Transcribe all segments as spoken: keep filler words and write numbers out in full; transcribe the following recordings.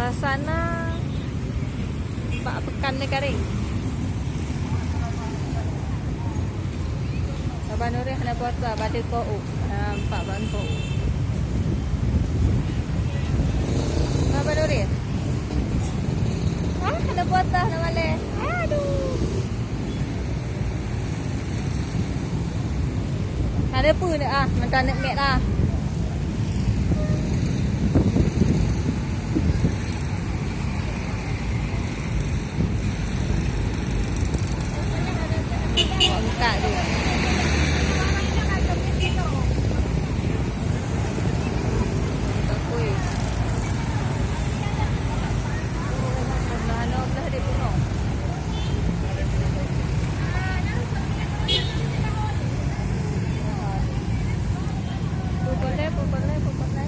Sana bak peukan Leukaréng. Baba Nuri hana buat bah, bade ko u. Nampak ban ko u. Baba Nuri. Ha, hana buat bah, hana malèe. Aduh. Ada pun ah, macam aneuk miet ah. Buka tu. Takui. Nah, no belah dia bunuh. Pukul dia, pukul dia, pukul dia.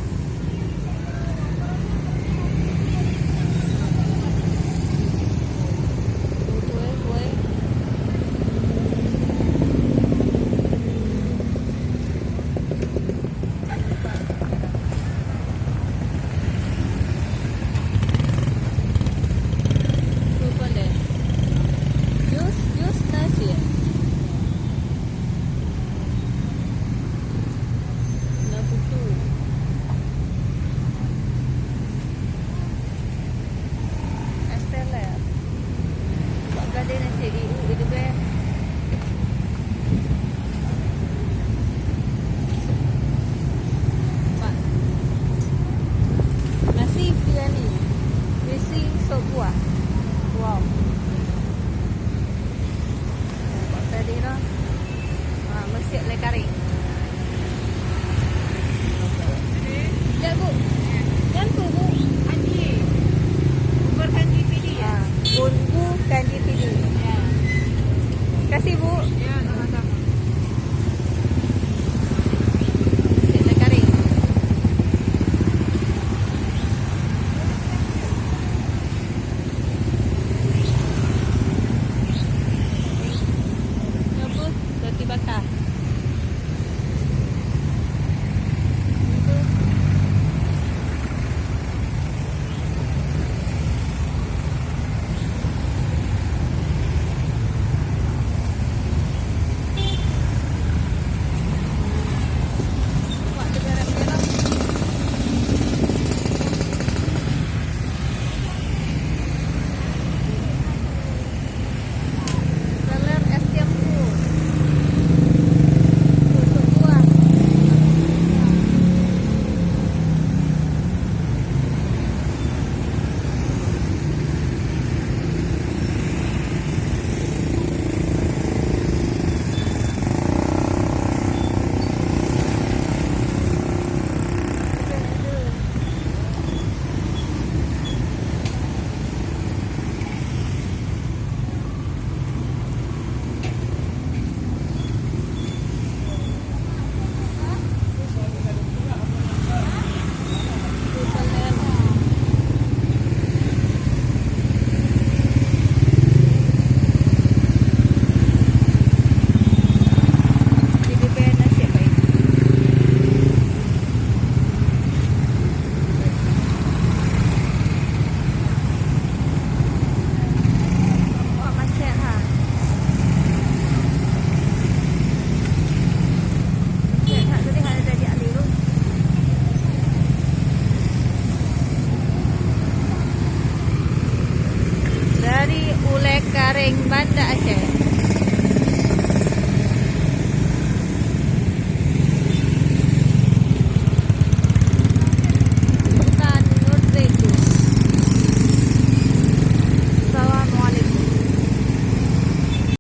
Pukul dia. Jus, jus nasi. Na kutu. Esteller. Bak gadai nasi di u itu be. Bak. Nasi biryani. Isi sop buah. Wow. Tadi lah. Ha, meusiek lé kari. Ya, Bu. Nyan peue, Bu? Kanji. Bubur kanji pidi, ya? Ha, bun bu kanji pidi. Ya. Kasih, Bu. Ya, sama-sama. Meusiek lé kari. Nyoe beuh roti baka. Seler es campur. Tusuk buah. Wah, macet ha. Macet ha, jadi hana jadi ahli tu. Dari Ulèe Kareng, Banda Aceh.